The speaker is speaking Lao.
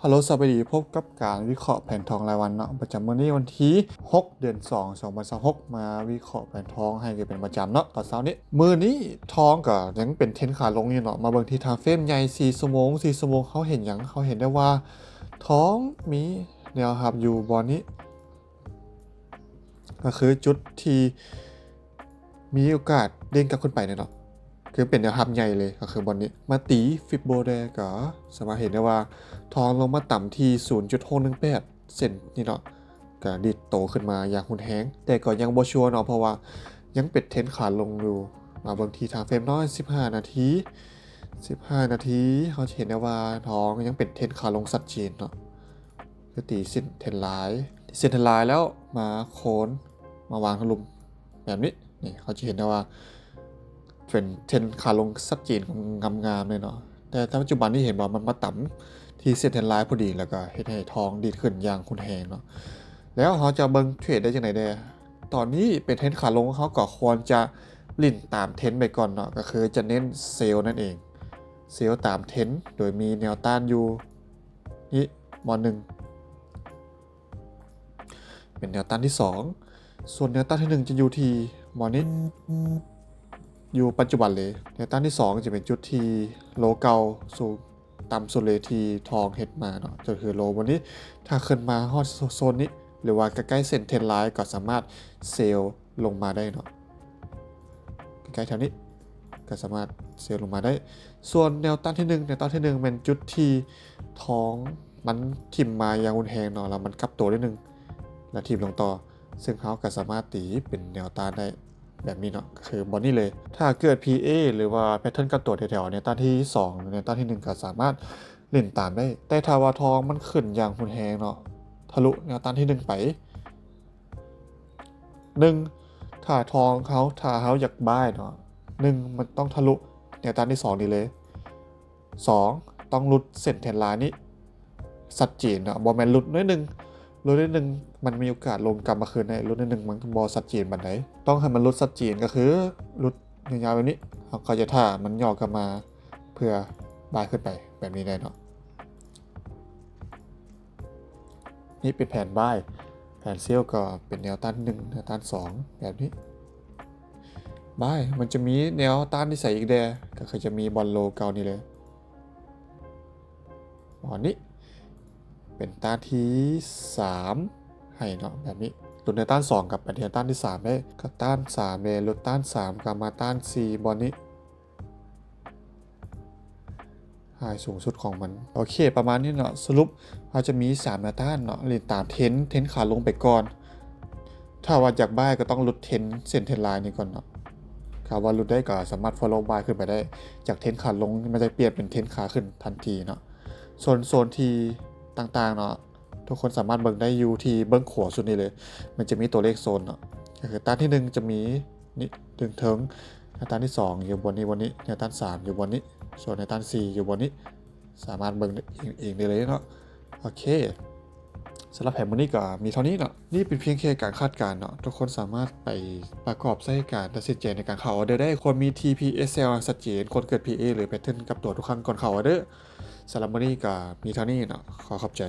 ຮາໂລ ສະບາຍດີ ພົບກັບການວິເຄາະແຜນທອງລາຍວັນເນາະ ປະຈຳມື້ນີ້ວັນທີຫົກ ເດືອນສອງ ສອງພັນຊາວຫົກ ມາວິເຄາະແຜນທອງໃຫ້ກັນເປັນປະຈຳເນາະ ຕອນເຊົ້ານີ້. ມື້ນີ້ທອງກໍຍັງເປັນເທຣນຂາລົງຢູ່ເນາະ. ມາເບິ່ງທີ່ທາມເຟຣມໃຫຍ່ ສີ່ຊົ່ວໂມງ ສີ່ຊົ່ວໂມງ ເຮົາເຫັນຫຍັງ? ເຮົາເຫັນໄດ້ວ່າທອງມີແນວຮັບຢູ່ບ່ອນນີ້ ກໍຄືຈຸດທີ່ ມີໂອກາດເດ້ງກັບຂຶ້ນໄປແນ່ເນາະ ຄືເປັນແນວຮັບໃຫຍ່ເລີຍ ກໍຄືບ່ອນນີ້. ມາຕີຟິບໂບແດ່ ກໍສາມາດເຫັນໄດ້ວ່າທອງລົງມາຕ່ຳທີ່ສູນຈຸດຫົກໜຶ່ງແປດເຊັນນີ້ເນາະ ກໍດີດໂຕຂຶ້ນມາຢ່າງຮຸນແຮງ ແຕ່ກໍຍັງບໍ່ຊົວເນາະ ເພາະວ່າຍັງເປັນເທຣນຂາລົງຢູ່. ມາເບິ່ງທີ່ທາມເຟຣມນ້ອຍ ສິບຫ້ານາທີ ສິບຫ້ານາທີ ເຮົາຈະເຫັນໄດ້ວ່າທອງຍັງເປັນເທຣນຂາລົງຊັດເຈນເນາະ ຄືຕີເສັ້ນເທຣນລາຍ ເສັ້ນເທຣນລາຍແລ້ວມາໂຄນ ມາວາງທາງລຸ່ມແບບນີ້. ນີ້ເຮົາຈະເຫັນໄດ້ວ່າເປັນເທຣນຂາລົງຊັດເຈນ ງາມໆເລີຍເນາະ ແຕ່ປັດຈຸບັນນີ້ເຫັນບໍ່ ມັນມາຕ່ຳທີ່ເສັ້ນເທຣນລາຍພໍດີ ແລ້ວກໍເຮັດໃຫ້ທອງດີດຂຶ້ນຢ່າງຮຸນແຮງເນາະ. ແລ້ວເຮົາຈະເບິ່ງເທຣດໄດ້ຈັ່ງໃດແດ່? ຕອນນີ້ເປັນເທຣນຂາລົງ ເຮົາກໍຄວນຈະຫຼິ້ນຕາມເທຣນໄປກ່ອນເນາະ ກໍຄືຈະເນັ້ນເຊວນັ້ນເອງ ເຊວຕາມເທຣນ ໂດຍມີແນວຕ້ານຢູ່ນີ້ບ່ອນໜຶ່ງ ເປັນແນວຕ້ານທີສອງ ສ່ວນແນວຕ້ານທີໜຶ່ງຈະຢູ່ທີ່ບ່ອນນີ້ ຢູ່ປັດຈຸບັນເລີຍ. ແນວຕ້ານທີສອງຈະເປັນຈຸດທີ່ໂລເກົ່າສູງ ຕ່ຳສຸດເລີຍທີ່ທອງເຮັດມາເນາະ ກໍຄືໂລບ່ອນນີ້. ຖ້າຂຶ້ນມາຮອດໂຊນນີ້ ຫຼືວ່າໃກ້ໆເສັ້ນເທຣນລາຍ ກໍສາມາດເຊວລົງມາໄດ້ເນາະ ໃກ້ໆແຖວນີ້ ກໍສາມາດເຊວລົງມາໄດ້. ສ່ວນແນວຕ້ານທີໜຶ່ງ ແນວຕ້ານທີໜຶ່ງແມ່ນຈຸດທີ່ທອງມັນຖິ້ມມາຢ່າງຮຸນແຮງເນາະ ແລ້ວມັນກັບຕົວນິດໜຶ່ງ ແລ້ວຖິ້ມລົງຕໍ່ ເຊິ່ງເຮົາກໍສາມາດຕີເປັນແນວຕ້ານໄດ້ແບບນີ້ເນາະ ກໍຄືບ່ອນນີ້ເລີຍ. ຖ້າເກີດພີເອ ຫຼືວ່າແພັດເທີນກັບຕົວແຖວໆແນວຕ້ານທີສອງ ຫຼືແນວຕ້ານທີໜຶ່ງ ກໍສາມາດຫຼິ້ນຕາມໄດ້. ແຕ່ຖ້າວ່າທອງມັນຂຶ້ນຢ່າງຮຸນແຮງເນາະ ທະລຸແນວຕ້ານທີໜຶ່ງໄປ ໜຶ່ງ ຖ້າທອງເຮົາ ຖ້າເຮົາຢາກບາຍເນາະ ໜຶ່ງ ມັນຕ້ອງທະລຸແນວຕ້ານທີສອງນີ້ເລີຍ. ສອງ ຕ້ອງຫຼຸດເສັ້ນເທຣນລາຍນີ້ຊັດເຈນເນາະ ບໍ່ແມ່ນຫຼຸດໜ້ອຍໜຶ່ງ ຫຼຸດໜ້ອຍໜຶ່ງ ມັນມີໂອກາດລົງກັບມາຄືນໄດ້ ຫຼຸດໜ້ອຍໜຶ່ງ ມັນບໍ່ຊັດເຈນປານໃດ. ຕ້ອງໃຫ້ມັນຫຼຸດຊັດເຈນ ກໍຄືຫຼຸດຍາວໆແບບນີ້ ເຮົາກໍຈະຖ້າມັນຫຍໍ້ກັບມາເພື່ອບາຍຂຶ້ນໄປແບບນີ້ໄດ້ເນາະ. ນີ້ເປັນແຜນບາຍ ແຜນເຊວກໍເປັນແນວຕ້ານໜຶ່ງ ແນວຕ້ານສອງ ແບບນີ້. ບາຍ ມັນຈະມີແນວຕ້ານທີ່ໃສອີກແດ່? ກໍຄືຈະມີບ່ອນໂລເກົ່ານີ້ເລີຍ ບ່ອນນີ້ ເປັນຕ້ານທີສາມໃຫ້ເນາະ ແບບນີ້. ຕົວແນວຕ້ານສອງກໍເປັນແນວຕ້ານທີສາມໄດ້ ກໍຕ້ານສາມເລີຍ ຫຼຸດຕ້ານສາມກໍມາຕ້ານສີ່ ບ່ອນນີ້ ໄຮສູງສຸດຂອງມັນ. ໂອເຄ ປະມານນີ້ເນາະ ສະຫຼຸບເຮົາຈະມີສາມແນວຕ້ານເນາະ ຫຼິ້ນຕາມເທຣນ ເທຣນຂາລົງໄປກ່ອນ. ຖ້າວ່າຢາກບາຍກໍຕ້ອງຫຼຸດເທຣນ ເສັ້ນເທຣນລາຍນີ້ກ່ອນເນາະ. ຖ້າວ່າຫຼຸດໄດ້ກໍສາມາດຟໍໂລບາຍຂຶ້ນໄປໄດ້ ຈາກເທຣນຂາລົງມັນຈະປ່ຽນເປັນເທຣນຂາຂຶ້ນທັນທີເນາະ. ສ່ວນໂຊນທີ່ຕ່າງໆເນາະ ທຸກຄົນສາມາດເບິ່ງໄດ້ຢູ່ທີ່ເບື້ອງຂວາສຸດນີ້ເລີຍ ມັນຈະມີຕົວເລກໂຊນເນາະ ກໍຄືຕ້ານທີໜຶ່ງຈະມີນີ້ ເທິງໆ ແນວຕ້ານທີສອງຢູ່ບ່ອນນີ້ ບ່ອນນີ້ ແນວຕ້ານສາມຢູ່ບ່ອນນີ້ ສ່ວນແນວຕ້ານສີ່ຢູ່ບ່ອນນີ້ ສາມາດເບິ່ງເອງ ເອງໄດ້ເລີຍເນາະ. ໂອເຄ ສຳລັບແຜນມື້ນີ້ກໍມີເທົ່ານີ້ເນາະ. ນີ້ເປັນພຽງແຄ່ການຄາດການເນາະ ທຸກຄົນສາມາດໄປປະກອບໃຊ້ການຕັດສິນໃຈໃນການເຂົ້າອອເດີໄດ້. ຄວນມີ ທີ ພີ ເອັສ ແຊວ ອັນຊັດເຈນ ຄວນເກີດ ພີ ເອ ຫຼື ແພັດເທີນກັບຕົວທຸກຄັ້ງກ່ອນເຂົ້າອອເດີ. ສຳລັບມື້ນີ້ກໍມີເທົ່ານີ້ເນາະ ຂໍຂອບໃຈ.